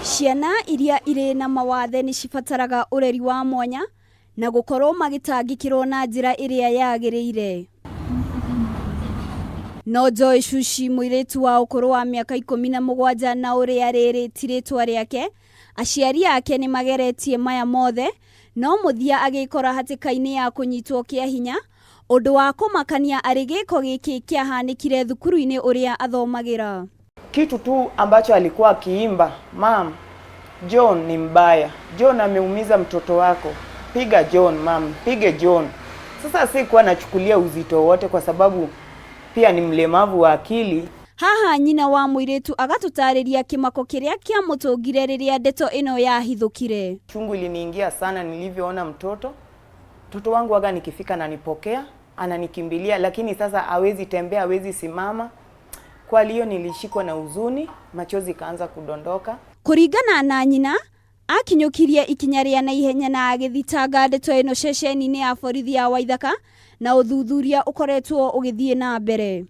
Ciana iria irĩ na mawathe nĩ cibataraga ũreri wa mwanya na gũkorwo magĩtangĩkĩrwo na njĩra ĩrĩa yagĩrĩire. No Joy Shushi, mũirĩtu wa ũkũrũ wa mĩaka 17 na ũrĩa rĩrĩ ti rĩtwa rĩake, aciari ake nĩ mageretie maya mothe, no mũthia agĩkora hatĩka-inĩ ya kũnyitwo kĩa hinya, ũndũ wa kũmakania arĩ gĩko gĩkĩ kĩahanĩkire thukuru-inĩ ũrĩa athomagĩra. Kitu tu ambacho alikuwa akiimba, "Mum, John ni mbaya, John ameumiza mtoto wako, piga John mum, pige John." Sasa sikuwa nachukulia uzito wote kwa sababu pia ni mlemavu wa akili. Haha nyina wa mũirĩtu agatũtarĩria kĩmako kĩrĩa kĩamũtũngire rĩrĩa ndeto ĩno yahithũkire. Chungu iliniingia sana nilivyoona mtoto. Mtoto wangu waga nikifika ananipokea, ananikimbilia, lakini sasa hawezi tembea, hawezi simama. Kwa hiyo nilishikwa na huzuni, machozi ikaanza kudondoka. Kũringana na nyina, akinyũkirie ikinya rĩa naihenya na agĩthitanga ndeto ĩno ceceni-inĩ ya borithi ya Waithaka na ũthuthuria ũkoretwo ũgĩthiĩ na mbere.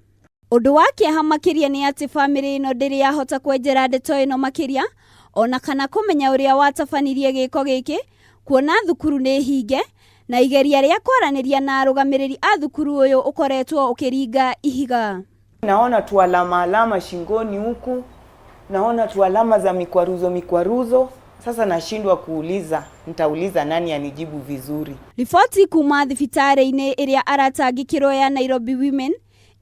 Ũndũ wa kĩeha makĩria nĩ atĩ bamĩrĩ ĩno ndĩrĩ yahota kwenjera ndeto ĩno makĩria ona kana kũmenya ũrĩa watabanirie gĩko gĩkĩ, kuona thukuru nĩ hinge na igeria rĩa kwaranĩria na arũgamĩrĩri a thukuru ũyũ ũkoretwo ũkĩringa ihiga. Naona tu alama alama shingoni huku, naona tu alama za mikwaruzo mikwaruzo. Sasa nashindwa kuuliza, nitauliza nani anijibu vizuri? Riboti kuma thibitarĩ-inĩ ĩrĩa aratangĩkĩrwo ya Nairobi Women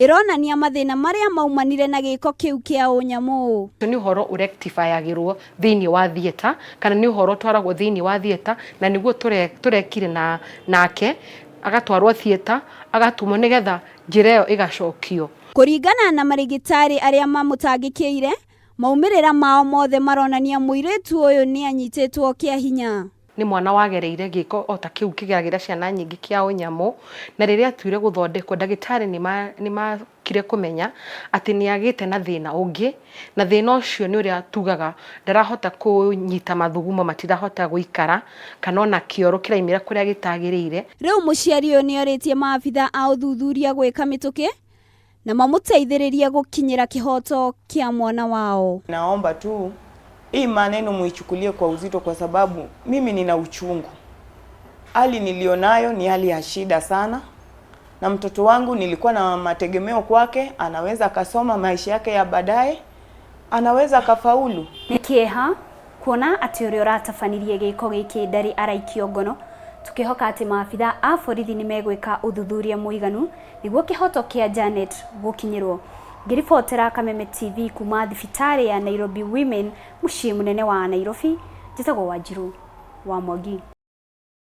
ĩronania mathĩna marĩa maumanire na gĩko kĩu kĩa ũnyamũ. Nĩ ũhoro ũrectifyagĩrwo thĩinĩ wa theatre kana nĩ ũhoro ũtwaragwo thĩinĩ wa theatre, na nĩguo tũrekire na nake agatwarwo theatre, agatumwo nĩgetha njĩra ĩyo ĩgacokio. Kũringana na marĩgĩtarĩ arĩa mamũtangĩkĩire, maumĩrĩra mao mothe maronania mũirĩtu ũyũ nĩ anyitĩtwo kĩa hinya. Nĩ mwana wagereire gĩko o ta kĩu kĩgeragĩra ciana nyingĩ kĩa ũnyamũ, na rĩrĩa atuire gũthondekwo, ndagĩtarĩ nĩ makire kũmenya atĩ nĩ agĩte na thĩna ũngĩ, na thĩna ũcio nĩ ũrĩa tugaga ndarahota kũnyita mathugumo, matirahota gũikara, kana ona kĩoro kĩraimĩra kũrĩa gĩtagĩrĩire. Rĩu mũciari ũyũ nĩ orĩtie maabitha a ũthuthuria gwĩka mĩtũkĩ na mamũteithĩrĩrie gũkinyĩra kĩhoto kĩa mwana wao. Naomba tu hii maneno muichukulie kwa uzito, kwa sababu mimi nina uchungu. Hali nilionayo ni hali ya shida sana, na mtoto wangu nilikuwa na mategemeo kwake, anaweza akasoma maisha yake ya baadaye, anaweza akafaulu. Nĩ kĩeha kuona atĩ ũrĩa ũratabanirie gĩko gĩkĩ ndarĩ araikio ngono, tukihoka atĩ maabitha a borithi nĩ megwĩka ũthuthuria mũiganu nĩguo kĩhoto kĩa Janet gũkinyĩrwo. Ngĩribotera Kameme TV kuma thibitarĩ ya Nairobi Women, mũciĩ mũnene wa Nairobi, njĩtagwo Wanjiru wa Mwangi.